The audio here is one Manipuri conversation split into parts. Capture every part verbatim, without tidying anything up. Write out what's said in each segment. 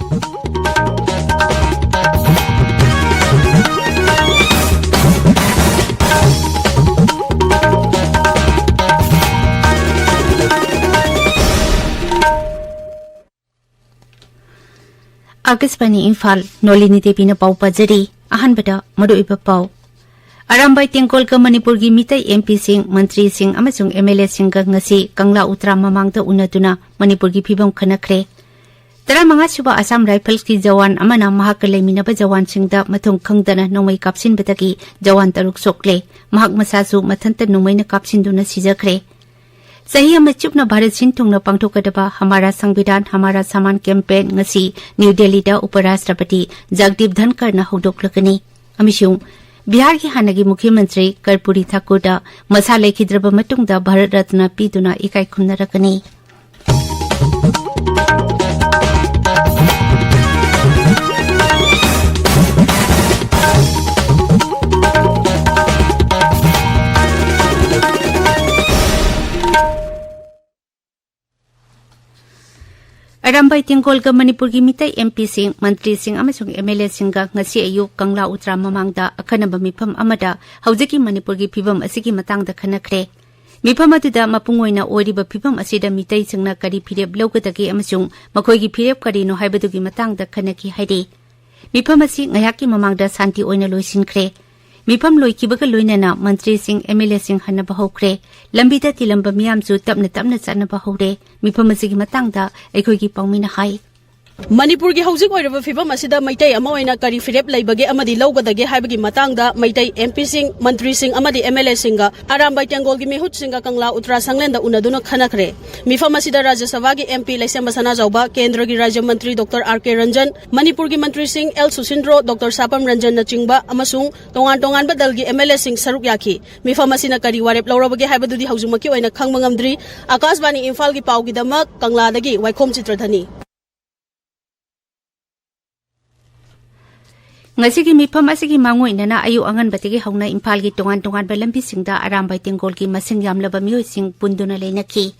ꯑꯥꯀꯥꯁꯕꯥꯅꯤ ꯏꯝꯐꯥꯜ, ꯅꯣꯂꯤꯅꯤ ꯗꯦꯕꯤꯅ ꯄꯥꯎ ꯄꯥꯖꯔꯤ꯫ ꯑꯍꯥꯟꯕꯗ ꯃꯔꯨꯑꯣꯏꯕ ꯄꯥꯎ꯫ ꯑꯔꯥꯝꯕꯥꯏ ꯇꯦꯡꯒꯣꯜꯒ ꯃꯅꯤꯄꯨꯔꯒꯤ ꯃꯤꯇꯩ ꯑꯦꯝ ꯄꯤꯁꯤꯡ, ꯃꯟꯇ꯭ꯔꯤꯁꯤꯡ ꯑꯃꯁꯨꯡ ꯑꯦꯝ ꯑꯦꯜ ꯑꯦꯁꯤꯡꯒ ꯉꯁꯤ ꯀꯪꯂꯥ ꯎꯇ꯭ꯔꯥ ꯃꯃꯥꯡꯗ ꯎꯅꯗꯨꯅ ꯃꯅꯤꯄꯨꯔꯒꯤ ꯐꯤꯕꯝ ꯈꯟꯅꯈ꯭ꯔꯦ꯫ ꯇꯔꯥꯃꯉꯥ ꯁꯨꯕ ꯑꯁꯥꯝ ꯔꯥꯏꯐꯜꯁꯀꯤ ꯖꯋꯥꯟ ꯑꯃꯅ ꯃꯍꯥꯛꯀ ꯂꯩꯃꯤꯟꯅꯕ ꯖꯋꯥꯟꯁꯤꯡꯗ ꯃꯊꯣꯡ ꯈꯪꯗꯅ ꯅꯣꯡꯃꯩ ꯀꯥꯞꯁꯤꯟꯕꯗꯒꯤ ꯖꯋꯥꯟ ꯇꯔꯨꯛ ꯁꯣꯛꯂꯦ꯫ ꯃꯍꯥꯛ ꯃꯁꯥꯁꯨ ꯃꯊꯟꯇ ꯅꯣꯡꯃꯩꯅ ꯀꯥꯞꯁꯤꯟꯗꯨꯅ ꯁꯤꯖꯈ꯭ꯔꯦ꯫ ꯆꯍꯤ ꯑꯃ ꯆꯨꯞꯅ ꯚꯥꯔꯠ ꯁꯤꯟ ꯊꯨꯡꯅ ꯄꯥꯡꯊꯣꯛꯀꯗꯕ ꯍꯃꯥꯔꯥ ꯁꯪꯕꯤꯙꯥꯟ ꯍꯃꯥꯔꯥ ꯁꯃꯥꯟ ꯀꯦꯝꯄꯦꯟ ꯉꯁꯤ ꯅ꯭ꯌꯨ ꯗꯦꯜꯂꯤꯗ ꯎꯄꯔꯥꯁꯇ꯭ꯔꯄꯇꯤ ꯖꯒꯗꯤꯞ ꯙꯟꯀꯔꯅ ꯍꯧꯗꯣꯛꯂꯒꯅꯤ꯫ ꯑꯃꯁꯨꯡ ꯕꯤꯍꯥꯔꯒꯤ ꯍꯥꯟꯅꯒꯤ ꯃꯨꯈ꯭ꯌ ꯃꯟꯇ꯭ꯔꯤ ꯀꯔꯄꯨꯔꯤ ꯊꯥꯀꯨꯔꯗ ꯃꯁꯥ ꯂꯩꯈꯤꯗ꯭ꯔꯕ ꯃꯇꯨꯡꯗ ꯚꯥꯔꯠ ꯔꯠꯅ ꯄꯤꯗꯨꯅ ꯏꯀꯥꯏ ꯈꯨꯝꯅꯔꯛꯀꯅꯤ꯫ ꯑꯔꯥꯝꯕꯥꯏ ꯇꯦꯡꯒꯣꯜꯒ ꯃꯅꯤꯄꯨꯔꯒꯤ ꯃꯤꯇꯩ ꯑꯦꯝ ꯄꯤꯁꯤꯡ, ꯃꯟꯇ꯭ꯔꯤꯁꯤꯡ ꯑꯃꯁꯨꯡ ꯑꯦꯝ ꯑꯦꯜ ꯑꯦꯁꯤꯡꯒ ꯉꯁꯤ ꯑꯌꯨꯛ ꯀꯪꯂꯥ ꯎꯇ꯭ꯔꯥ ꯃꯃꯥꯡꯗ ꯑꯈꯟꯅꯕ ꯃꯤꯐꯝ ꯑꯃꯗ ꯍꯧꯖꯤꯛꯀꯤ ꯃꯅꯤꯄꯨꯔꯒꯤ ꯐꯤꯕꯝ ꯑꯁꯤꯒꯤ ꯃꯇꯥꯡꯗ ꯈꯟꯅꯈ꯭ꯔꯦ꯫ ꯃꯤꯐꯝ ꯑꯗꯨꯗ ꯃꯄꯨꯡ ꯑꯣꯏꯅ ꯑꯣꯏꯔꯤꯕ ꯐꯤꯕꯝ ꯑꯁꯤꯗ ꯃꯤꯇꯩꯁꯤꯡꯅ ꯀꯔꯤ ꯐꯤꯔꯦꯞ ꯂꯧꯒꯗꯒꯦ ꯑꯃꯁꯨꯡ ꯃꯈꯣꯏꯒꯤ ꯐꯤꯔꯦꯞ ꯀꯔꯤꯅꯣ ꯍꯥꯏꯕꯗꯨꯒꯤ ꯃꯇꯥꯡꯗ ꯈꯟꯅꯈꯤ ꯍꯥꯏꯔꯤ꯫ ꯃꯤꯐꯝ ꯑꯁꯤ ꯉꯥꯏꯍꯥꯛꯀꯤ ꯃꯃꯥꯡꯗ ꯁꯥꯟꯇꯤ ꯑꯣꯏꯅ ꯂꯣꯏꯁꯤꯟꯈ꯭ꯔꯦ꯫ ꯃꯤꯐꯝ ꯂꯣꯏꯈꯤꯕꯒ ꯂꯣꯏꯅꯅ ꯃꯟꯇ꯭ꯔꯤꯁꯤꯡ, ꯑꯦꯝ ꯑꯦꯜ ꯑꯦꯁꯤꯡ ꯍꯟꯅꯕ ꯍꯧꯈ꯭ꯔꯦ꯫ ꯂꯝꯕꯤꯗ ꯇꯤꯜꯂꯝꯕ ꯃꯤꯌꯥꯝꯁꯨ ꯇꯞꯅ ꯇꯞꯅ ꯆꯠꯅꯕ ꯍꯧꯔꯦ꯫ ꯃꯤꯐꯝ ꯑꯁꯤꯒꯤ ꯃꯇꯥꯡꯗ ꯑꯩꯈꯣꯏꯒꯤ ꯄꯥꯎꯃꯤꯅ ꯍꯥꯏ꯫ ꯃꯅꯤꯄꯨꯔꯒꯤ ꯍꯧꯖꯤꯛ ꯑꯣꯏꯔꯤꯕ ꯐꯤꯕꯝ ꯑꯁꯤꯗ ꯃꯩꯇꯩ ꯑꯃ ꯑꯣꯏꯅ ꯀꯔꯤ ꯐꯤꯔꯦꯞ ꯂꯩꯕꯒꯦ ꯑꯃꯗꯤ ꯂꯧꯒꯗꯒꯦ ꯍꯥꯏꯕꯒꯤ ꯃꯇꯥꯡꯗ ꯃꯩꯇꯩ ꯑꯦꯝ ꯄꯤꯁꯤꯡ, ꯃꯟꯇ꯭ꯔꯤꯁꯤꯡ ꯑꯃꯗꯤ ꯑꯦꯝ ꯑꯦꯜ ꯑꯦꯁꯤꯡꯒ ꯑꯔꯥꯝꯕꯥꯏ ꯇꯦꯡꯒꯣꯜꯒꯤ ꯃꯤꯍꯨꯠꯁꯤꯡꯒ ꯀꯪꯂꯥ ꯎꯇ꯭ꯔꯥ ꯁꯪꯂꯦꯟꯗ ꯎꯅꯗꯨꯅ ꯈꯟꯅꯈ꯭ꯔꯦ꯫ ꯃꯤꯐꯝ ꯑꯁꯤꯗ ꯔꯥꯖ꯭ꯌ ꯁꯚꯥꯒꯤ ꯑꯦꯝ ꯄꯤ ꯂꯩꯁꯦꯝꯕ ꯁꯅꯥꯖꯥꯎꯕ, ꯀꯦꯟꯗ꯭ꯔꯒꯤ ꯔꯥꯖ꯭ꯌ ꯃꯟꯇ꯭ꯔꯤ ꯗꯣꯛꯇꯔ ꯑꯥꯔ ꯀꯦ ꯔꯟꯖꯟ, ꯃꯅꯤꯄꯨꯔꯒꯤ ꯃꯟꯇ꯭ꯔꯤꯁꯤꯡ ꯑꯦꯜ ꯁꯨꯁꯤꯟꯗ꯭ꯔꯣ, ꯗꯣꯛꯇꯔ ꯁꯥꯄꯝ ꯔꯟꯖꯟꯅꯆꯤꯡꯕ ꯑꯃꯁꯨꯡ ꯇꯣꯉꯥꯟ ꯇꯣꯉꯥꯟꯕ ꯗꯜꯒꯤ ꯑꯦꯝ ꯑꯦꯜ ꯑꯦꯁꯤꯡ ꯁꯔꯨꯛ ꯌꯥꯈꯤ꯫ ꯃꯤꯐꯝ ꯑꯁꯤꯅ ꯀꯔꯤ ꯋꯥꯔꯦꯞ ꯂꯧꯔꯕꯒꯦ ꯍꯥꯏꯕꯗꯨꯗꯤ ꯍꯧꯖꯤꯛꯃꯛꯀꯤ ꯑꯣꯏꯅ ꯈꯪꯕ ꯉꯝꯗ꯭ꯔꯤ꯫ ꯑꯥꯀꯥꯁꯕꯥꯅꯤ ꯏꯝꯐꯥꯜꯒꯤ ꯄꯥꯎꯒꯤꯗꯃꯛ ꯀꯪꯂꯥꯗꯒꯤ ꯋꯥꯏꯈꯣꯝ ꯆꯤꯇ꯭ꯔꯙꯅꯤ꯫ ꯉꯁꯤꯒꯤ ꯃꯤꯐꯝ ꯑꯁꯤꯒꯤ ꯃꯥꯡꯑꯣꯏꯅꯅ ꯑꯌꯨꯛ ꯑꯉꯟꯕꯗꯒꯤ ꯍꯧꯅ ꯏꯝꯐꯥꯜꯒꯤ ꯇꯣꯉꯥꯟ ꯇꯣꯉꯥꯟꯕ ꯂꯝꯕꯤꯁꯤꯡꯗ ꯑꯔꯥꯝꯕꯥꯏ ꯇꯦꯡꯒꯣꯜꯒꯤ ꯃꯁꯤꯡ ꯌꯥꯝꯂꯕ ꯃꯤꯑꯣꯏꯁꯤꯡ ꯄꯨꯟꯗꯨꯅ ꯂꯩꯅꯈꯤ꯫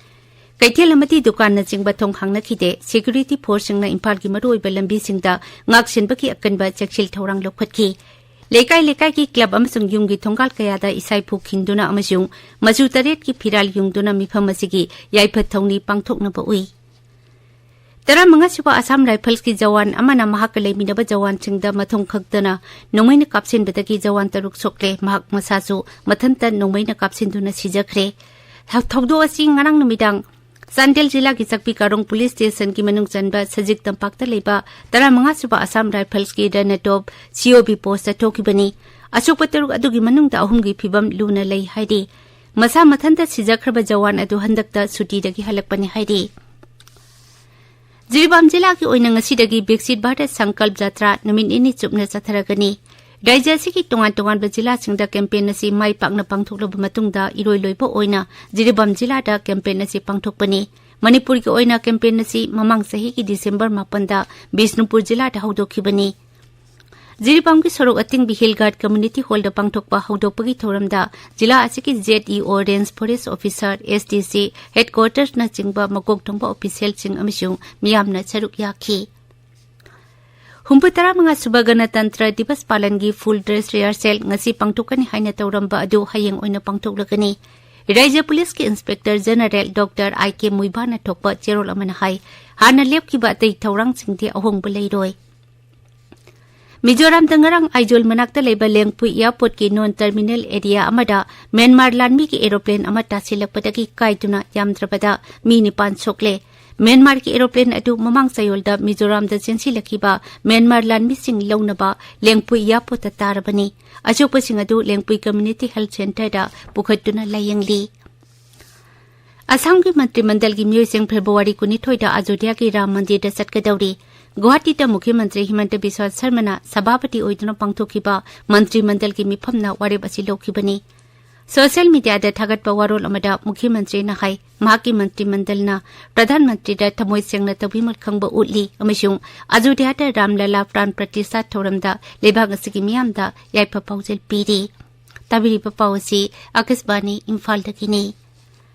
ꯀꯩꯊꯦꯜ ꯑꯃꯗꯤ ꯗꯨꯀꯥꯟꯅꯆꯤꯡꯕ ꯊꯣꯡ ꯍꯥꯡꯅꯈꯤꯗꯦ꯫ ꯁꯦꯀ꯭ꯌꯨꯔꯤꯇꯤ ꯐꯣꯔꯁꯁꯤꯡꯅ ꯏꯝꯐꯥꯜꯒꯤ ꯃꯔꯨꯑꯣꯏꯕ ꯂꯝꯕꯤꯁꯤꯡꯗ ꯉꯥꯛꯁꯦꯟꯕꯒꯤ ꯑꯀꯟꯕ ꯆꯦꯛꯁꯤꯜ ꯊꯧꯔꯥꯡ ꯂꯧꯈꯠꯈꯤ꯫ ꯂꯩꯀꯥꯏ ꯂꯩꯀꯥꯏꯒꯤ ꯀ꯭ꯂꯕ ꯑꯃꯁꯨꯡ ꯌꯨꯝꯒꯤ ꯊꯣꯡꯒꯥꯜ ꯀꯌꯥꯗ ꯏꯁꯥ ꯏꯐꯨ ꯈꯤꯟꯗꯨꯅ ꯑꯃꯁꯨꯡ ꯃꯆꯨ ꯇꯔꯦꯠꯀꯤ ꯐꯤꯔꯥꯜ ꯌꯨꯡꯗꯨꯅ ꯃꯤꯐꯝ ꯑꯁꯤꯒꯤ ꯌꯥꯏꯐ ꯊꯧꯅꯤ ꯄꯥꯡꯊꯣꯛꯅꯕ ꯎꯏ꯫ ꯇꯔꯥꯃꯉꯥ ꯁꯨꯕ ꯑꯁꯥꯝ ꯔꯥꯏꯐꯜꯁꯀꯤ ꯖꯋꯥꯟ ꯑꯃꯅ ꯃꯍꯥꯛꯀ ꯂꯩꯃꯤꯟꯅꯕ ꯖꯋꯥꯟꯁꯤꯡꯗ ꯃꯊꯣꯡ ꯈꯪꯗꯅ ꯅꯣꯡꯃꯩꯅ ꯀꯥꯞꯁꯤꯟꯕꯗꯒꯤ ꯖꯋꯥꯟ ꯇꯔꯨꯛ ꯁꯣꯛꯂꯦ꯫ ꯃꯍꯥꯛ ꯃꯁꯥꯁꯨ ꯃꯊꯟꯇ ꯅꯣꯡꯃꯩꯅ ꯀꯥꯞꯁꯤꯟꯗꯨꯅ ꯁꯤꯖꯈ꯭ꯔꯦ꯫ ꯊꯧ-, ꯊꯧꯗꯣꯛ ꯑꯁꯤ ꯉꯔꯥꯡ ꯅꯨꯃꯤꯗꯥꯡ ꯆꯥꯟꯗꯦꯜ ꯖꯤꯂꯥꯒꯤ ꯆꯛꯄꯤ ꯀꯥꯔꯣꯡ ꯄꯨꯂꯤꯁ ꯁ꯭ꯇꯦꯁꯟꯒꯤ ꯃꯅꯨꯡ ꯆꯟꯕ ꯁꯖꯤꯛ ꯇꯝꯄꯥꯛꯇ ꯂꯩꯕ ꯇꯔꯥꯃꯉꯥ ꯁꯨꯕ ꯑꯁꯥꯝ ꯔꯥꯏꯐꯜꯁꯀꯤ ꯔꯅꯇꯣꯞ ꯁꯤ ꯑꯣ ꯕꯤ ꯄꯣꯁꯇ ꯊꯣꯛꯈꯤꯕꯅꯤ꯫ ꯑꯁꯣꯛꯄ ꯇꯔꯨꯛ ꯑꯗꯨꯒꯤ ꯃꯅꯨꯡꯗ ꯑꯍꯨꯝꯒꯤ ꯐꯤꯕꯝ ꯂꯨꯅ ꯂꯩ ꯍꯥꯏꯔꯤ꯫ ꯃꯁꯥ ꯃꯊꯟꯇ ꯁꯤꯖꯈ꯭ꯔꯕ ꯖꯋꯥꯟ ꯑꯗꯨ ꯍꯟꯗꯛꯇ ꯁꯨꯇꯤꯗꯒꯤ ꯍꯜꯂꯛꯄꯅꯤ ꯍꯥꯏꯔꯤ꯫ ꯖꯤꯔꯤꯕꯥꯝ ꯖꯤꯂꯥꯒꯤ ꯑꯣꯏꯅ ꯉꯁꯤꯗꯒꯤ ꯕꯤꯛꯁꯤꯠ ꯚꯥꯔꯠ ꯁꯪꯀꯜꯞ ꯖꯥꯇ꯭ꯔꯥ ꯅꯨꯃꯤꯠ ꯅꯤꯅꯤ ꯆꯨꯞꯅ ꯆꯠꯊꯔꯒꯅꯤ꯫ ꯔꯥꯖ꯭ꯌ ꯑꯁꯤꯒꯤ ꯇꯣꯉꯥꯟ ꯇꯣꯉꯥꯟꯕ ꯖꯤꯂꯥꯁꯤꯡꯗ ꯀꯦꯝꯄꯦꯟ ꯑꯁꯤ ꯃꯥꯏ ꯄꯥꯛꯅ ꯄꯥꯡꯊꯣꯛꯂꯕ ꯃꯇꯨꯡꯗ ꯏꯔꯣꯏ ꯂꯣꯏꯕ ꯑꯣꯏꯅ ꯖꯤꯔꯤꯕꯥꯝ ꯖꯤꯂꯥꯗ ꯀꯦꯝꯄꯦꯟ ꯑꯁꯤ ꯄꯥꯡꯊꯣꯛꯄꯅꯤ꯫ ꯃꯅꯤꯄꯨꯔꯒꯤ ꯑꯣꯏꯅ ꯀꯦꯝꯄꯦꯟ ꯑꯁꯤ ꯃꯃꯥꯡ ꯆꯍꯤꯒꯤ ꯗꯤꯁꯦꯝꯕꯔ ꯃꯥꯄꯟꯗ ꯕꯤꯁꯅꯨꯄꯨꯔ ꯖꯤꯂꯥꯗ ꯍꯧꯗꯣꯛꯈꯤꯕꯅꯤ꯫ ꯖꯤꯔꯤꯕꯥꯝꯒꯤ ꯁꯣꯔꯣꯛ ꯑꯇꯤꯡꯕꯤ ꯍꯤꯜ ꯒꯥꯔꯗ ꯀꯝꯃ꯭ꯌꯨꯅꯤꯇꯤ ꯍꯣꯜꯗ ꯄꯥꯡꯊꯣꯛꯄ ꯍꯧꯗꯣꯛꯄꯒꯤ ꯊꯧꯔꯝꯗ ꯖꯤꯂꯥ ꯑꯁꯤꯒꯤ ꯖꯦꯠ ꯏ ꯑꯣ, range forest officer, S D ꯁꯤ, ꯍꯦꯗꯀ꯭ꯋꯥꯇꯔꯁꯅꯆꯤꯡꯕ ꯃꯀꯣꯛ ꯊꯣꯡꯕ ꯑꯣꯐꯤꯁꯤꯌꯦꯜꯁꯤꯡ ꯑꯃꯁꯨꯡ ꯃꯤꯌꯥꯝꯅ ꯁꯔꯨꯛ ꯌꯥꯈꯤ꯫ ꯍꯨꯝꯐꯨ ꯇꯔꯥꯃꯉꯥ ꯁꯨꯕ ꯒꯅꯇꯟꯇ꯭ꯔ ꯗꯤꯕꯁ ꯄꯥꯂꯟꯒꯤ ꯐꯨꯜ ꯗ꯭ꯔꯦꯁ ꯔꯤꯍꯔꯁꯦꯜ ꯉꯁꯤ ꯄꯥꯡꯊꯣꯛꯀꯅꯤ ꯍꯥꯏꯅ ꯇꯧꯔꯝꯕ ꯑꯗꯨ ꯍꯌꯦꯡ ꯑꯣꯏꯅ ꯄꯥꯡꯊꯣꯛꯂꯒꯅꯤ꯫ ꯔꯥꯖ꯭ꯌ ꯄꯨꯂꯤꯁꯀꯤ ꯏꯟꯁꯄꯦꯛꯇꯔ ꯖꯦꯅꯔꯦꯜ ꯗꯣꯛꯇꯔ ꯑꯥꯏ ꯀꯦ ꯃꯨꯏꯕꯥꯅ ꯊꯣꯛꯄ ꯆꯦꯔꯣꯜ ꯑꯃꯅ ꯍꯥꯏ, ꯍꯥꯟꯅ ꯂꯦꯞꯈꯤꯕ ꯑꯇꯩ ꯊꯧꯔꯥꯡꯁꯤꯡꯗꯤ ꯑꯍꯣꯡꯕ ꯂꯩꯔꯣꯏ꯫ ꯃꯤꯖꯣꯔꯥꯝꯗ ꯉꯔꯥꯡ ꯑꯥꯏꯖꯣꯜ ꯃꯅꯥꯛꯇ ꯂꯩꯕ ꯂꯦꯡꯄꯨꯏ ꯑꯦꯌꯥꯔꯄꯣꯔꯠꯀꯤ ꯅꯣꯟ ꯇꯔꯃꯤꯅꯦꯜ ꯑꯦꯔꯤꯌꯥ ꯑꯃꯗ ꯃ꯭ꯌꯥꯟꯃꯥꯔ ꯂꯥꯟꯃꯤꯒꯤ ꯑꯦꯔꯣꯄ꯭ꯂꯦꯟ ꯑꯃ ꯇꯥꯁꯤꯜꯂꯛꯄꯗꯒꯤ ꯀꯥꯏꯗꯨꯅ ꯌꯥꯝꯗ꯭ꯔꯕꯗ ꯃꯤ ꯅꯤꯄꯥꯟ ꯁꯣꯛꯂꯦ꯫ ꯃ꯭ꯌꯥꯟꯃꯥꯔꯒꯤ ꯑꯦꯔꯣꯄ꯭ꯂꯦꯟ ꯑꯗꯨ ꯃꯃꯥꯡ ꯆꯌꯣꯜꯗ ꯃꯤꯖꯣꯔꯥꯝꯗ ꯆꯦꯟꯁꯤꯜꯂꯛꯈꯤꯕ ꯃ꯭ꯌꯥꯟꯃꯥꯔ ꯂꯥꯟꯃꯤꯁꯤꯡ ꯂꯧꯅꯕ ꯂꯦꯡꯄꯨꯏ ꯑꯦꯌꯥꯔꯄꯣꯔꯠꯇ ꯇꯥꯔꯕꯅꯤ꯫ ꯑꯁꯣꯛꯄꯁꯤꯡ ꯑꯗꯨ ꯂꯦꯡꯄꯨꯏ ꯀꯝꯃ꯭ꯌꯨꯅꯤꯇꯤ ꯍꯦꯜꯊ ꯁꯦꯟꯇꯔꯗ ꯄꯨꯈꯠꯇꯨꯅ ꯂꯥꯌꯦꯡꯂꯤ꯫ ꯑꯁꯥꯝꯒꯤ ꯃꯟꯇ꯭ꯔꯤ ꯃꯟꯗꯜꯒꯤ ꯃꯤꯑꯣꯏꯁꯤꯡ ꯐꯦꯕ꯭ꯔꯨꯋꯥꯔꯤ ꯀꯨꯟꯅꯤꯊꯣꯏꯗ ꯑꯌꯣꯙ꯭ꯌꯥꯒꯤ ꯔꯥꯝ ꯃꯟꯗꯤꯔꯗ ꯆꯠꯀꯗꯧꯔꯤ꯫ ꯒꯨꯋꯥꯍꯥꯇꯤꯗ ꯃꯨꯈ꯭ꯌ ꯃꯟꯇ꯭ꯔꯤ ꯍꯤꯃꯟꯇ ꯕꯤꯁ꯭ꯋꯥ ꯁꯔꯃꯅ ꯁꯚꯥꯄꯇꯤ ꯑꯣꯏꯗꯨꯅ ꯄꯥꯡꯊꯣꯛꯈꯤꯕ ꯃꯟꯇ꯭ꯔꯤ ꯃꯟꯗꯜꯒꯤ ꯃꯤꯐꯝꯅ ꯋꯥꯔꯦꯞ ꯑꯁꯤ ꯂꯧꯈꯤꯕꯅꯤ꯫ ꯁꯣꯁꯤꯌꯦꯜ ꯃꯤꯗꯤꯌꯥꯗ ꯊꯥꯒꯠꯄ ꯋꯥꯔꯣꯜ ꯑꯃꯗ ꯃꯨꯈ꯭ꯌ ꯃꯟꯇ꯭ꯔꯤꯅ ꯍꯥꯏ, ꯃꯍꯥꯛꯀꯤ ꯃꯟꯇ꯭ꯔꯤ ꯃꯟꯗꯜꯅ ꯄ꯭ꯔꯙꯥꯟ ꯃꯟꯇ꯭ꯔꯤꯗ ꯊꯃꯣꯏ ꯁꯦꯡꯅ ꯇꯧꯕꯤꯃꯜ ꯈꯪꯕ ꯎꯠꯂꯤ ꯑꯃꯁꯨꯡ ꯑꯌꯣꯙ꯭ꯌꯥꯗ ꯔꯥꯝ ꯂꯂꯥ ꯄ꯭ꯔꯥꯟ ꯄ꯭ꯔꯇꯤꯁꯊꯥ ꯊꯧꯔꯝꯗ ꯂꯩꯕꯥꯛ ꯑꯁꯤꯒꯤ ꯃꯤꯌꯥꯝꯗ ꯌꯥꯏꯐ ꯄꯥꯎꯖꯦꯜ ꯄꯤꯔꯤ꯫ ꯇꯥꯕꯤꯔꯤꯕ ꯄꯥꯎ ꯑꯁꯤ ꯑꯀꯥꯁꯕꯥꯅꯤ ꯏꯝꯐꯥꯜꯗꯒꯤꯅꯤ꯫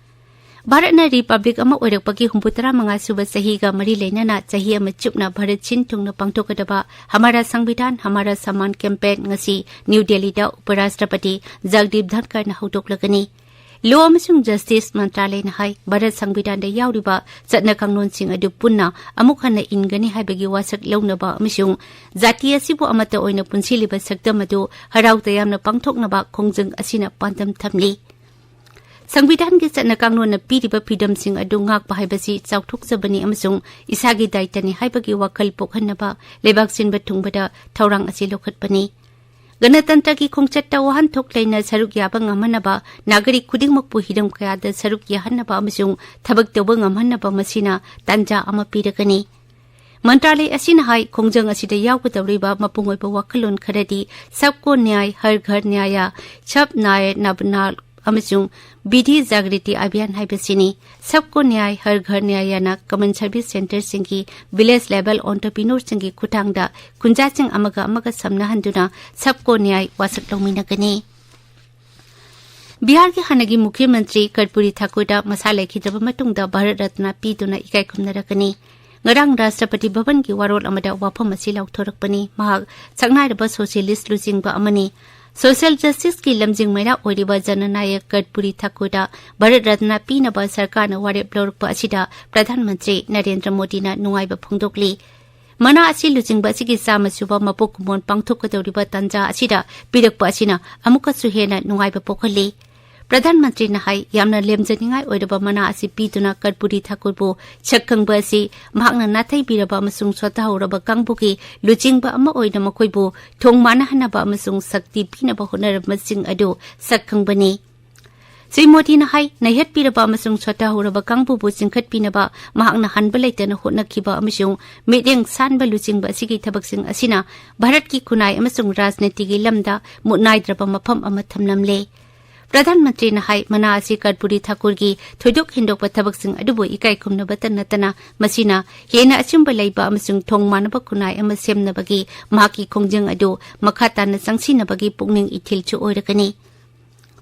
ꯚꯥꯔꯠꯅ ꯔꯤꯄꯕ꯭ꯂꯤꯛ ꯑꯃ ꯑꯣꯏꯔꯛꯄꯒꯤ ꯍꯨꯝꯐꯨꯇꯔꯥ ꯃꯉꯥ ꯁꯨꯕ ꯆꯍꯤꯒ ꯃꯔꯤ ꯂꯩꯅꯅ ꯆꯍꯤ ꯑꯃ ꯆꯨꯞꯅ ꯚꯥꯔꯠ ꯁꯤꯟ ꯊꯨꯡꯅ ꯄꯥꯡꯊꯣꯛꯀꯗꯕ ꯍꯃꯥꯔꯥ ꯁꯪꯕꯤꯙꯥꯟ ꯍꯃꯥꯔꯥ ꯁꯃꯥꯟ ꯀꯦꯝꯄꯦꯟ ꯉꯁꯤ ꯅ꯭ꯌꯨ ꯗꯦꯜꯂꯤꯗ ꯎꯄꯔꯥꯁꯇ꯭ꯔꯄꯇꯤ ꯖꯒꯗꯤꯞ ꯙꯟꯀꯔꯅ ꯍꯧꯗꯣꯛꯂꯒꯅꯤ꯫ ꯂꯣ ꯑꯃꯁꯨꯡ ꯖꯁꯇꯤꯁ ꯃꯟꯇ꯭ꯔꯥꯂꯌꯅ ꯍꯥꯏ, ꯚꯥꯔꯠ ꯁꯪꯕꯤꯙꯥꯟꯗ ꯌꯥꯎꯔꯤꯕ ꯆꯠꯅ ꯀꯥꯡꯂꯣꯟꯁꯤꯡ ꯑꯗꯨ ꯄꯨꯟꯅ ꯑꯃꯨꯛ ꯍꯟꯅ ꯏꯟꯒꯅꯤ ꯍꯥꯏꯕꯒꯤ ꯋꯥꯁꯛ ꯂꯧꯅꯕ ꯑꯃꯁꯨꯡ ꯖꯥꯇꯤ ꯑꯁꯤꯕꯨ ꯑꯃꯠꯇ ꯑꯣꯏꯅ ꯄꯨꯟꯁꯤꯜꯂꯤꯕ ꯁꯛꯇꯝ ꯑꯗꯨ ꯍꯔꯥꯎ ꯇꯌꯥꯝꯅ ꯄꯥꯡꯊꯣꯛꯅꯕ ꯈꯣꯡꯖꯪ ꯑꯁꯤꯅ ꯄꯥꯟꯗꯝ ꯊꯝꯂꯤ꯫ ꯁꯪꯕꯤꯙꯥꯟꯒꯤ ꯆꯠꯅ ꯀꯥꯡꯂꯣꯟꯅ ꯄꯤꯔꯤꯕ ꯐ꯭ꯔꯤꯗꯝꯁꯤꯡ ꯑꯗꯨ ꯉꯥꯛꯄ ꯍꯥꯏꯕꯁꯤ ꯆꯥꯎꯊꯣꯛꯆꯕꯅꯤ ꯑꯃꯁꯨꯡ ꯏꯁꯥꯒꯤ ꯗꯥꯏꯇꯅꯤ ꯍꯥꯏꯕꯒꯤ ꯋꯥꯈꯜ ꯄꯣꯛꯍꯟꯅꯕ ꯂꯩꯕꯥꯛ ꯁꯤꯟꯕ ꯊꯨꯡꯕꯗ ꯊꯧꯔꯥꯡ ꯑꯁꯤ ꯂꯧꯈꯠꯄꯅꯤ꯫ ꯒꯅꯇꯟꯇ꯭ꯔꯒꯤ ꯈꯣꯡꯆꯠꯇ ꯋꯥꯍꯟꯊꯣꯛ ꯂꯩꯅ ꯁꯔꯨꯛ ꯌꯥꯕ ꯉꯝꯍꯟꯅꯕ, ꯅꯥꯒꯔꯤꯛ ꯈꯨꯗꯤꯡꯃꯛꯄꯨ ꯍꯤꯔꯝ ꯀꯌꯥꯗ ꯁꯔꯨꯛ ꯌꯥꯍꯟꯅꯕ ꯑꯃꯁꯨꯡ ꯊꯕꯛ ꯇꯧꯕ ꯉꯝꯍꯟꯅꯕ ꯃꯁꯤꯅ ꯇꯥꯟꯖꯥ ꯑꯃ ꯄꯤꯔꯒꯅꯤ꯫ ꯃꯟꯇ꯭ꯔꯥꯂꯌ ꯑꯁꯤꯅ ꯍꯥꯏ, ꯈꯣꯡꯖꯪ ꯑꯁꯤꯗ ꯌꯥꯎꯒꯗꯧꯔꯤꯕ ꯃꯄꯨꯡ ꯑꯣꯏꯕ ꯋꯥꯈꯜꯂꯣꯟ ꯈꯔꯗꯤ ꯁꯕꯀꯣ ꯅ꯭ꯌꯥꯌ, ꯍꯔ ꯘꯔ ꯅ꯭ꯌꯥꯌ, ꯁꯕ ꯅ꯭ꯌꯥꯌ ꯅꯕꯅꯥꯜ ꯑꯃꯁꯨꯡ ꯕꯤꯙꯤ ꯖꯥꯒ꯭ꯔꯤꯇꯤ ꯑꯚꯤꯌꯥꯟ ꯍꯥꯏꯕꯁꯤꯅꯤ꯫ ꯁꯕꯀꯣ ꯅ꯭ꯌꯥꯌ, ꯍꯔ ꯘꯔ ꯅ꯭ꯌꯥꯌꯅ ꯀꯃꯟ ꯁꯔꯚꯤꯁ ꯁꯦꯟꯇꯔꯁꯤꯡꯒꯤ ꯚꯤꯂꯦꯖ ꯂꯦꯚꯦꯜ ꯑꯣꯟꯇꯔꯄ꯭ꯔꯤꯅꯣꯔꯁꯤꯡꯒꯤ ꯈꯨꯠꯊꯥꯡꯗ ꯈꯨꯟꯖꯥꯁꯤꯡ ꯑꯃꯒ ꯑꯃꯒ ꯁꯝꯅꯍꯟꯗꯨꯅ ꯁꯕꯀꯣ ꯅ꯭ꯌꯥꯌ ꯋꯥꯁꯛ ꯂꯧꯃꯤꯟꯅꯒꯅꯤ꯫ ꯕꯤꯍꯥꯔꯒꯤ ꯍꯥꯟꯅꯒꯤ ꯃꯨꯈ꯭ꯌ ꯃꯟꯇ꯭ꯔꯤ ꯀꯔꯄꯨꯔꯤ ꯊꯥꯀꯨꯔꯗ ꯃꯁꯥ ꯂꯩꯈꯤꯗ꯭ꯔꯕ ꯃꯇꯨꯡꯗ ꯚꯥꯔꯠ ꯔꯠꯅ ꯄꯤꯗꯨꯅ ꯏꯀꯥꯏ ꯈꯨꯝꯅꯔꯛꯀꯅꯤ꯫ ꯉꯔꯥꯡ ꯔꯥꯁꯇ꯭ꯔꯄꯇꯤ ꯚꯕꯟꯒꯤ ꯋꯥꯔꯣꯜ ꯑꯃꯗ ꯋꯥꯐꯝ ꯑꯁꯤ ꯂꯥꯎꯊꯣꯔꯛꯄꯅꯤ꯫ ꯃꯍꯥꯛ ꯁꯛꯅꯥꯏꯔꯕ ꯁꯣꯁꯤꯌꯦꯂꯤꯁ꯭ꯠ ꯂꯨꯆꯤꯡꯕ ꯑꯃꯅꯤ꯫ ꯁꯣꯁꯤꯌꯦꯜ ꯖꯁꯇꯤꯁꯀꯤ ꯂꯝꯖꯤꯡ ꯃꯩꯔꯥ ꯑꯣꯏꯔꯤꯕ ꯖꯅꯅꯥꯌꯛ ꯀꯔꯄꯨꯔꯤ ꯊꯥꯀꯨꯔꯗ ꯚꯥꯔꯠ ꯔꯠꯅ ꯄꯤꯅꯕ ꯁꯔꯀꯥꯔꯅ ꯋꯥꯔꯦꯞ ꯂꯧꯔꯛꯄ ꯑꯁꯤꯗ ꯄ꯭ꯔꯙꯥꯟ ꯃꯟꯇ꯭ꯔꯤ ꯅꯔꯦꯟꯗ꯭ꯔ ꯃꯣꯗꯤꯅ ꯅꯨꯡꯉꯥꯏꯕ ꯐꯣꯡꯗꯣꯛꯂꯤ꯫ ꯃꯅꯥ ꯑꯁꯤ ꯂꯨꯆꯤꯡꯕ ꯑꯁꯤꯒꯤ ꯆꯥꯝꯃ ꯁꯨꯕ ꯃꯄꯣꯛ ꯀꯨꯝꯑꯣꯟ ꯄꯥꯡꯊꯣꯛꯀꯗꯧꯔꯤꯕ ꯇꯥꯟꯖꯥ ꯑꯁꯤꯗ ꯄꯤꯔꯛꯄ ꯑꯁꯤꯅ ꯑꯃꯨꯛꯀꯁꯨ ꯍꯦꯟꯅ ꯅꯨꯡꯉꯥꯏꯕ ꯄꯣꯛꯍꯜꯂꯤ꯫ ꯄ꯭ꯔꯙꯥꯟ ꯃꯟꯇ꯭ꯔꯤꯅ ꯍꯥꯏ, ꯌꯥꯝꯅ ꯂꯦꯝꯖꯅꯤꯡꯉꯥꯏ ꯑꯣꯏꯔꯕ ꯃꯅꯥ ꯑꯁꯤ ꯄꯤꯗꯨꯅ ꯀꯔꯄꯨꯔꯤ ꯊꯥꯀꯨꯔꯕꯨ ꯁꯛ ꯈꯪꯕ ꯑꯁꯤ ꯃꯍꯥꯛꯅ ꯅꯥꯊꯩꯕꯤꯔꯕ ꯑꯃꯁꯨꯡ ꯁꯣꯠꯊꯍꯧꯔꯕ ꯀꯥꯡꯕꯨꯒꯤ ꯂꯨꯆꯤꯡꯕ ꯑꯃ ꯑꯣꯏꯅ ꯃꯈꯣꯏꯕꯨ ꯊꯣꯡ ꯃꯥꯟꯅꯍꯟꯅꯕ ꯑꯃꯁꯨꯡ ꯁꯛꯇꯤ ꯄꯤꯅꯕ ꯍꯣꯠꯅꯔꯝꯕꯁꯤꯡ ꯑꯗꯨ ꯁꯛ ꯈꯪꯕꯅꯤ꯫ ꯁ꯭ꯔꯤ ꯃꯣꯗꯤꯅ ꯍꯥꯏ, ꯅꯩꯍꯠꯄꯤꯔꯕ ꯑꯃꯁꯨꯡ ꯁꯣꯠꯊꯍꯧꯔꯕ ꯀꯥꯡꯕꯨꯕꯨ ꯆꯤꯡꯈꯠꯄꯤꯅꯕ ꯃꯍꯥꯛꯅ ꯍꯟꯕ ꯂꯩꯇꯅ ꯍꯣꯠꯅꯈꯤꯕ ꯑꯃꯁꯨꯡ ꯃꯤꯠꯌꯦꯡ ꯁꯥꯟꯕ ꯂꯨꯆꯤꯡꯕ ꯑꯁꯤꯒꯤ ꯊꯕꯛꯁꯤꯡ ꯑꯁꯤꯅ ꯚꯥꯔꯠꯀꯤ ꯈꯨꯟꯅꯥꯏ ꯑꯃꯁꯨꯡ ꯔꯥꯖꯅꯤꯇꯤꯒꯤ ꯂꯝꯗ ꯃꯨꯠ ꯅꯥꯏꯗ꯭ꯔꯕ ꯃꯐꯝ ꯑꯃ ꯊꯝꯂꯝꯂꯦ꯫ ꯄ꯭ꯔꯙꯥꯟ ꯃꯟꯇ꯭ꯔꯤꯅ ꯍꯥꯏ, ꯃꯅꯥ ꯑꯁꯤ ꯀꯔꯄꯨꯔꯤ ꯊꯥꯀꯨꯔꯒꯤ ꯊꯣꯏꯗꯣꯛ ꯍꯦꯟꯗꯣꯛꯄ ꯊꯕꯛꯁꯤꯡ ꯑꯗꯨꯕꯨ ꯏꯀꯥꯏ ꯈꯨꯝꯅꯕꯇ ꯅꯠꯇꯅ ꯃꯁꯤꯅ ꯍꯦꯟꯅ ꯑꯆꯨꯝꯕ ꯂꯩꯕ ꯑꯃꯁꯨꯡ ꯊꯣꯡ ꯃꯥꯟꯅꯕ ꯈꯨꯟꯅꯥꯏ ꯑꯃ ꯁꯦꯝꯅꯕꯒꯤ ꯃꯍꯥꯛꯀꯤ ꯈꯣꯡꯖꯪ ꯑꯗꯨ ꯃꯈꯥ ꯇꯥꯅ ꯆꯪꯁꯤꯟꯅꯕꯒꯤ ꯄꯨꯛꯅꯤꯡ ꯏꯊꯤꯜꯁꯨ ꯑꯣꯏꯔꯒꯅꯤ꯫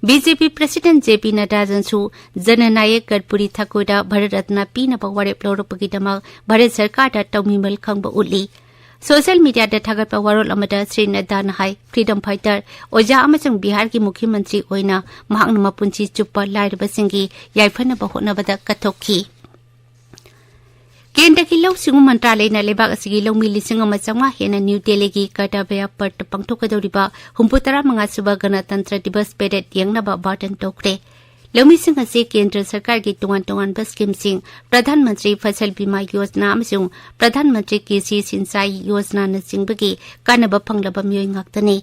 ꯕꯤ ꯖꯦ ꯄꯤ President ꯖꯦ ꯄꯤ ꯅꯗ꯭ꯗꯥꯅꯁꯨ ꯖꯅꯅꯥꯌꯛ ꯀꯔꯄꯨꯔꯤ ꯊꯥꯀꯨꯔꯗ ꯚꯥꯔꯠ ꯔꯠꯅ ꯄꯤꯅꯕ ꯋꯥꯔꯦꯞ ꯂꯧꯔꯛꯄꯒꯤꯗꯃꯛ ꯚꯥꯔꯠ ꯁꯔꯀꯥꯔꯗ ꯇꯧꯃꯤꯃꯜ ꯈꯪꯕ ꯎꯠꯂꯤ꯫ Social mediaꯗ ꯊꯥꯒꯠꯄ ꯋꯥꯔꯣꯜ ꯑꯃꯗ ꯁ꯭ꯔꯤ ꯅꯗ꯭ꯗꯥꯅ ꯍꯥꯏ, freedom fighter, ꯑꯣꯖꯥ ꯑꯃꯁꯨꯡ ꯕꯤꯍꯥꯔꯒꯤ ꯃꯨꯈ꯭ꯌ ꯃꯟꯇ꯭ꯔꯤ ꯑꯣꯏꯅ ꯃꯍꯥꯛꯅ ꯃꯄꯨꯟꯁꯤ ꯆꯨꯞꯄ ꯂꯥꯏꯔꯕꯁꯤꯡꯒꯤ ꯌꯥꯏꯐꯅꯕ ꯍꯣꯠꯅꯕꯗ ꯀꯠꯊꯣꯛꯈꯤ꯫ ꯀꯦꯟꯗ꯭ꯔꯒꯤ ꯂꯧꯎ ꯁꯤꯡꯎ ꯃꯟꯇ꯭ꯔꯥꯂꯌꯅ ꯂꯩꯕꯥꯛ ꯑꯁꯤꯒꯤ ꯂꯧꯃꯤ ꯂꯤꯁꯤꯡ ꯑꯃ ꯆꯥꯝꯃꯉꯥ ꯍꯦꯟꯅ ꯅ꯭ꯌꯨ ꯗꯦꯜꯂꯤꯒꯤ ꯀꯔꯇꯕꯌ ꯄꯠꯇ ꯄꯥꯡꯊꯣꯛꯀꯗꯧꯔꯤꯕ ꯍꯨꯝꯐꯨ ꯇꯔꯥ ꯃꯉꯥ ꯁꯨꯕ ꯒꯅꯇꯟꯇ꯭ꯔ ꯗꯤꯕꯁ ꯄꯦꯔꯦꯗ ꯌꯦꯡꯅꯕ ꯕꯥꯔꯇꯟ ꯇꯧꯈ꯭ꯔꯦ꯫ ꯂꯧꯃꯤꯁꯤꯡ ꯑꯁꯤ ꯀꯦꯟꯗ꯭ꯔ ꯁꯔꯀꯥꯔꯒꯤ ꯇꯣꯉꯥꯟ ꯇꯣꯉꯥꯟꯕ ꯁ꯭ꯀꯤꯝꯁꯤꯡ, ꯄ꯭ꯔꯙꯥꯟ ꯃꯟꯇ꯭ꯔꯤ ꯐꯁꯜ ꯕꯤꯃꯥ ꯌꯣꯖꯅꯥ ꯑꯃꯁꯨꯡ ꯄ꯭ꯔꯙꯥꯟ ꯃꯟꯇ꯭ꯔꯤ ꯀ꯭ꯔꯤꯁꯤ ꯁꯤꯟꯆꯥꯏ ꯌꯣꯖꯅꯥꯅꯆꯤꯡꯕꯒꯤ ꯀꯥꯟꯅꯕ ꯐꯪꯂꯕ ꯃꯤꯑꯣꯏ ꯉꯥꯛꯇꯅꯤ꯫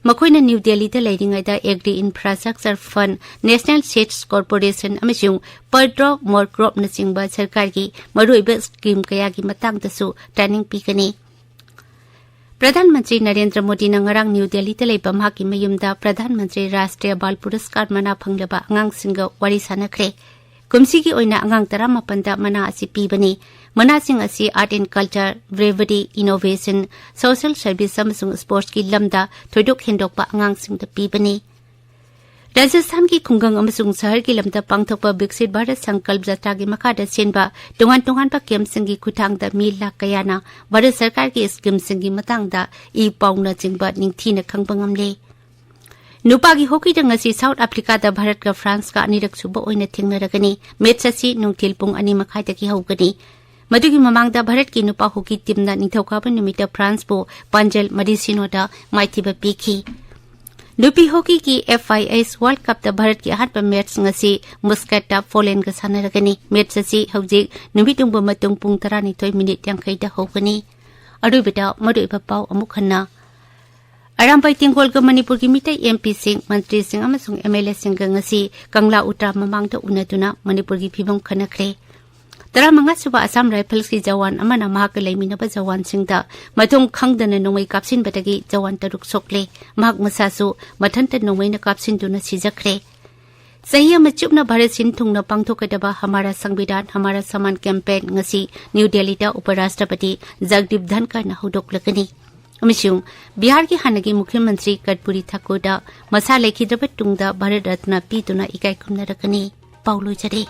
ꯃꯈꯣꯏꯅ ꯅ꯭ꯌꯨ ꯗꯦꯜꯂꯤꯗ ꯂꯩꯔꯤꯉꯩꯗ Agri Infrastructure Fund, National Seeds Corporation ꯑꯃꯁꯨꯡ Per Drop More Cropꯅꯆꯤꯡꯕ ꯁꯔꯀꯥꯔꯒꯤ ꯃꯔꯨꯑꯣꯏꯕ ꯁ꯭ꯀꯤꯝ ꯀꯌꯥꯒꯤ ꯃꯇꯥꯡꯗꯁꯨ ꯇ꯭ꯔꯦꯅꯤꯡ ꯄꯤꯒꯅꯤ꯫ ꯄ꯭ꯔꯙꯥꯟ ꯃꯟꯇ꯭ꯔꯤ ꯅꯔꯦꯟꯗ꯭ꯔ ꯃꯣꯗꯤꯅ ꯉꯔꯥꯡ ꯅ꯭ꯌꯨ ꯗꯦꯜꯂꯤꯗ ꯂꯩꯕ ꯃꯍꯥꯛꯀꯤ ꯃꯌꯨꯝꯗ ꯄ꯭ꯔꯙꯥꯟ ꯃꯟꯇ꯭ꯔꯤ ꯔꯥꯁꯇ꯭ꯔꯤꯌ ꯕꯥꯜ ꯄꯨꯔꯁꯀꯥꯔ ꯃꯅꯥ ꯐꯪꯂꯕ ꯑꯉꯥꯡꯁꯤꯡꯒ ꯋꯥꯔꯤ ꯁꯥꯟꯅꯈ꯭ꯔꯦ꯫ ꯀꯨꯝꯁꯤꯒꯤ ꯑꯣꯏꯅ ꯑꯉꯥꯡ ꯇꯔꯥꯃꯥꯄꯟꯗ ꯃꯅꯥ ꯑꯁꯤ ꯄꯤꯕꯅꯤ꯫ ꯃꯅꯥꯁꯤꯡ ꯑꯁꯤ Art and Culture, Bravery, Innovation, Social Service ꯑꯃꯁꯨꯡ Sportsꯀꯤ ꯂꯝꯗ ꯊꯣꯏꯗꯣꯛ ꯍꯦꯟꯗꯣꯛꯄ ꯑꯉꯥꯡꯁꯤꯡꯗ ꯄꯤꯕꯅꯤ꯫ ꯔꯥꯖꯁꯊꯥꯟꯒꯤ ꯈꯨꯡꯒꯪ ꯑꯃꯁꯨꯡ ꯁꯍꯔꯒꯤ ꯂꯝꯗ ꯄꯥꯡꯊꯣꯛꯄ ꯕꯤꯛꯁꯤꯠ ꯚꯥꯔꯠ ꯁꯪꯀꯜꯞ ꯖꯇ꯭ꯔꯥꯒꯤ ꯃꯈꯥꯗ ꯁꯦꯝꯕ ꯇꯣꯉꯥꯟ ꯇꯣꯉꯥꯟꯕ ꯀꯦꯝꯞꯁꯤꯡꯒꯤ ꯈꯨꯠꯊꯥꯡꯗ ꯃꯤ ꯂꯥꯈ ꯀꯌꯥꯅ ꯚꯥꯔꯠ ꯁꯔꯀꯥꯔꯒꯤ ꯁ꯭ꯀꯤꯝꯁꯤꯡꯒꯤ ꯃꯇꯥꯡꯗ ꯏ ꯄꯥꯎꯅꯆꯤꯡꯕ ꯅꯤꯡꯊꯤꯅ ꯈꯪꯕ ꯉꯝꯂꯦ꯫ ꯅꯨꯄꯥꯒꯤ ꯍꯣꯀꯤꯗ ꯉꯁꯤ ꯁꯥꯎꯠ ꯑꯐ꯭ꯔꯤꯀꯥꯗ ꯚꯥꯔꯠꯀ ꯐ꯭ꯔꯥꯟꯁꯀ ꯑꯅꯤꯔꯛ ꯁꯨꯕ ꯑꯣꯏꯅ ꯊꯦꯡꯅꯔꯒꯅꯤ꯫ ꯃꯦꯠꯆ ꯑꯁꯤ ꯅꯨꯡꯊꯤꯜ ꯄꯨꯡ ꯑꯅꯤ ꯃꯈꯥꯏꯗꯒꯤ ꯍꯧꯒꯅꯤ꯫ ꯃꯗꯨꯒꯤ ꯃꯃꯥꯡꯗ ꯚꯥꯔꯠꯀꯤ ꯅꯨꯄꯥ ꯍꯣꯀꯤ ꯇꯤꯝꯅ ꯅꯤꯡꯊꯧꯀꯥꯕ ꯅꯨꯃꯤꯠꯇ ꯐ꯭ꯔꯥꯟꯁꯄꯨ ꯄꯥꯟꯖꯜ ꯃꯔꯤ ꯁꯤꯅꯣꯗ ꯃꯥꯏꯊꯤꯕ ꯄꯤꯈꯤ꯫ ꯅꯨꯄꯤ ꯍꯣꯀꯤꯒꯤ F I H World Cupꯇ ꯚꯥꯔꯠꯀꯤ ꯑꯍꯥꯟꯕ ꯃꯦꯠꯆ ꯉꯁꯤ ꯃꯨꯁꯀꯠꯇ ꯄꯣꯂꯦꯟꯒ ꯁꯥꯟꯅꯔꯒꯅꯤ꯫ ꯃꯦꯠꯆ ꯑꯁꯤ ꯍꯧꯖꯤꯛ ꯅꯨꯃꯤꯠ ꯌꯨꯡꯕ ꯃꯇꯨꯡ ꯄꯨꯡ ꯇꯔꯥꯅꯤꯊꯣꯏ ꯃꯤꯅꯤꯠ ꯌꯥꯡꯈꯩꯗ ꯍꯧꯒꯅꯤ꯫ ꯑꯔꯣꯏꯕꯗ ꯃꯔꯨꯑꯣꯏꯕ ꯄꯥꯎ ꯑꯃꯨꯛ ꯍꯟꯅ꯫ ꯑꯔꯥꯝꯕꯥꯏ ꯇꯦꯡꯒꯣꯜꯒ ꯃꯅꯤꯄꯨꯔꯒꯤ ꯃꯤꯇꯩ M Pꯁꯤꯡ, ꯃꯟꯇ꯭ꯔꯤꯁꯤꯡ ꯑꯃꯁꯨꯡ M L Aꯁꯤꯡꯒ ꯉꯁꯤ ꯀꯪꯂꯥ ꯎꯇ꯭ꯔꯥ ꯃꯃꯥꯡꯗ ꯎꯅꯗꯨꯅ ꯃꯅꯤꯄꯨꯔꯒꯤ ꯐꯤꯕꯝ ꯈꯟꯅꯈ꯭ꯔꯦ꯫ ꯇꯔꯥꯃꯉꯥ ꯁꯨꯕ ꯑꯁꯥꯝ ꯔꯥꯏꯐꯜꯁꯀꯤ ꯖꯋꯥꯟ ꯑꯃꯅ ꯃꯍꯥꯛꯀ ꯂꯩꯃꯤꯟꯅꯕ ꯖꯋꯥꯟꯁꯤꯡꯗ ꯃꯊꯣꯡ ꯈꯪꯗꯅ ꯅꯣꯡꯃꯩ ꯀꯥꯞꯁꯤꯟꯕꯗꯒꯤ ꯖꯋꯥꯟ ꯇꯔꯨꯛ ꯁꯣꯛꯂꯦ꯫ ꯃꯍꯥꯛ ꯃꯁꯥꯁꯨ ꯃꯊꯟꯇ ꯅꯣꯡꯃꯩꯅ ꯀꯥꯞꯁꯤꯟꯗꯨꯅ ꯁꯤꯖꯈ꯭ꯔꯦ꯫ ꯆꯍꯤ ꯑꯃ ꯆꯨꯞꯅ ꯚꯥꯔꯠ ꯁꯤꯟ ꯊꯨꯡꯅ ꯄꯥꯡꯊꯣꯛꯀꯗꯕ ꯍꯃꯥꯔꯥ ꯁꯪꯕꯤꯙꯥꯟ, ꯍꯃꯥꯔꯥ ꯁꯃꯥꯟ campaign ꯉꯁꯤ ꯅ꯭ꯌꯨ ꯗꯦꯜꯂꯤꯗ ꯎꯄ ꯔꯥꯁꯇ꯭ꯔꯄꯇꯤ ꯖꯒꯗꯤꯞ ꯙꯟꯀꯔꯅ ꯍꯧꯗꯣꯛꯂꯒꯅꯤ꯫ ꯑꯃꯁꯨꯡ ꯕꯤꯍꯥꯔꯒꯤ ꯍꯥꯟꯅꯒꯤ ꯃꯨꯈ꯭ꯌ ꯃꯟꯇ꯭ꯔꯤ ꯀꯔꯄꯨꯔꯤ ꯊꯥꯀꯨꯔꯗ ꯃꯁꯥ ꯂꯩꯈꯤꯗ꯭ꯔꯕ ꯇꯨꯡꯗ ꯚꯥꯔꯠ ꯔꯠꯅ ꯄꯤꯗꯨꯅ ꯏꯀꯥꯏ ꯈꯨꯝꯅꯔꯛꯀꯅꯤ꯫ ꯄꯥꯎ ꯂꯣꯏꯖꯔꯦ꯫